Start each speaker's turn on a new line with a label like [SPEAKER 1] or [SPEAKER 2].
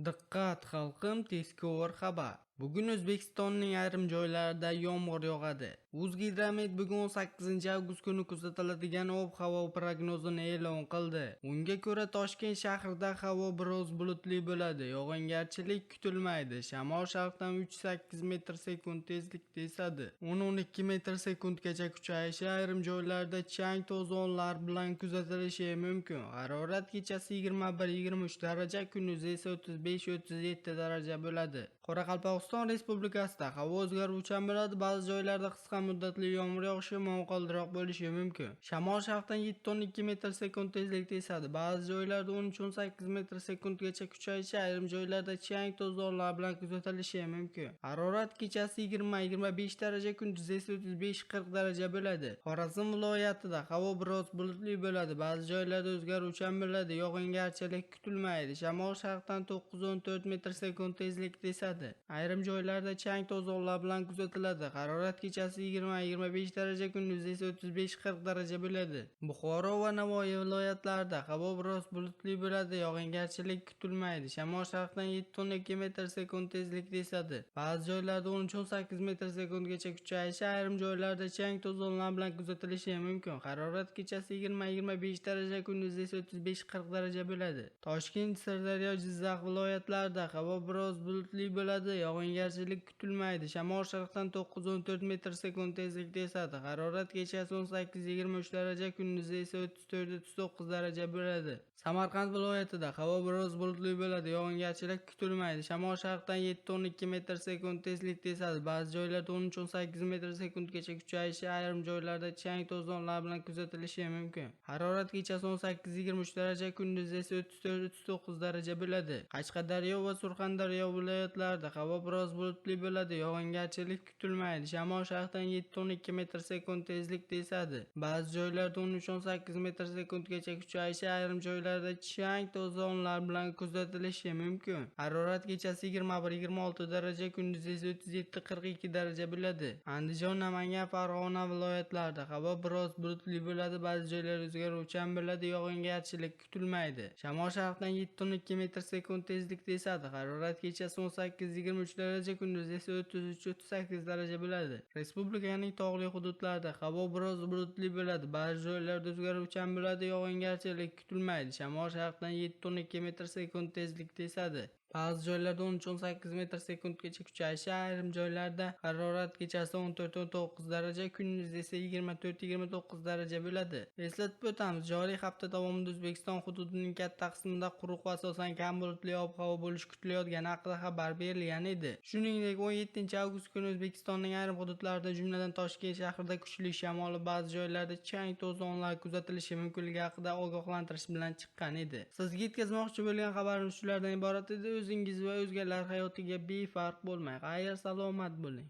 [SPEAKER 1] Diqqat xalqim, tezkor xabar. Bugun O'zbekistonning ayrim joylarida yomg'ir yog'adi. O'zgidromet bugun 18-avgust kuni kuzatiladigan ob-havo prognozini e'lon qildi. Unga ko'ra Toshkent shahrida havo biroz bulutli bo'ladi, yog'ingarchilik kutilmaydi. Shamol sharqdan 3-8 metr sekund tezlikda esadi. 10-12 metr sekundgacha kuchayishi, ayrim joylarda chang to'zonlar bilan kuzatilishi mumkin. Harorat kechasi 21-23 daraja, kunduzi esa 35-37 daraja bo'ladi. Qoraqalpog'iston Respublikasida havo o'zgaruvchan bo'ladi, ba'zi joylarda qisqa muddatli yomg'ir yog'ishi, momaqaldiroq bo'lishi mumkin. Shamol sharqdan 7-12 metr sekund tezlikda esadi. Ba'zi joylarda 13-18 metr sekundgacha kuchayishi, ayrim joylarda chang to'zonlar bilan kuzatilishi mumkin. Harorat kechasi 20-25 daraja, kunduzi esa 35-40 daraja bo'ladi. Xorazm viloyatida havo biroz bulutli bo'ladi, ba'zi joylarda o'zgaruvchan bo'ladi, yog'ingarchilik kutilmaydi. Shamol sharqdan 9-14 metr sekund tezlikda esadi. Ayrim joylarda chang to'zonlar bilan kuzatiladi. Harorat kechasi 20-25 daraja, kunduzi esa 35-40 daraja bo'ladi. Buxoro va Navoiy viloyatlarida havo biroz bulutli bo'ladi, yog'ingarchilik kutilmaydi. Shamol sharqdan 7-12 metr sekund tezlikda esadi. Ba'zi joylarda 13-18 metr sekundgacha kuchayishi, ayrim joylarda chang to'zonlar bilan kuzatilishi mumkin. Harorat kechasi 20-25 daraja, kunduzi esa 35-40 daraja bo'ladi. Toshkent, Sirdaryo, Jizzax viloyatlarida havo biroz bulutli bo'ladi, yog'ingarchilik kutilmaydi. Shamol sharqdan 9-14 metr sekund tezlikda esadi. Harorat kechasi 18-23 daraja, kunduzi esa 34-39 daraja bo'ladi. Samarqand viloyatida havo biroz bulutli bo'ladi, yog'ingarchilik kutilmaydi. Shamol sharqdan 7-12 metr sekund tezlikda esadi. Ba'zi joylarda 13-18 metr sekundgacha kuchayishi, ayrim joylarda chang to'zonlar bilan kuzatilishi mumkin. Harorat kechasi 18-23 daraja, kunduzi esa 34-39 daraja bo'ladi. Qashqadaryo va Surxondaryo viloyatlarida havo biroz bulutli bo'ladi, yog'ingarchilik kutilmaydi. Shamol sharqdan 7-12 metr sekund tezlikda esadi. Ba'zi joylarda 13-18 metr sekundgacha kuchayishi, ayrim joylarda chang to'zonlar bilan kuzatilishi mumkin. Harorat kechasi 21-26 daraja, kunduzi esa 37-42 daraja bo'ladi. Andijon, Namangan, Farg'ona viloyatlarida havo biroz bulutli bo'ladi, ba'zi joylarda o'zgaruvchan bo'ladi, yog'ingarchilik kutilmaydi. Shamol sharqdan 7-12 metr sekund tezlikda esadi. Harorat kechasi 18-23 daraja, kunduzi esa 33-38 daraja bo'ladi. Respublikaning tog'li hududlarida havo biroz bulutli bo'ladi, ba'zi joylarda o'zgaruvchan bo'ladi, yog'ingarchilik kutilmaydi. Shamol sharqdan 7-12 metr sekund tezlikda esadi. Ba'zi joylarda 13-18 metr sekundgacha kuchayishi, ayrim joylarda harorat kechasi 14-19 daraja, kunduzi esa 24-29 daraja bo'ladi. Eslatib o'tamiz, joriy hafta davomida O'zbekiston hududining katta qismida quruq va asosan kam bulutli ob-havo bo'lishi kutilayotgani haqida xabar berilgan edi. Shuningdek, 17-avgust kuni O'zbekistonning ayrim hududlarida, jumladan Toshkent shahrida kuchli shamol va ba'zi joylarda chang to'zonlar kuzatilishi mumkinligi haqida ogohlantirish bilan chiqqan edi. Sizga yetkazmoqchi bo'lgan xabarimiz shulardan iborat edi. O'zingiz va o'zgalar hayotiga befarq bo'lmang. Xayr, salomat bo'ling.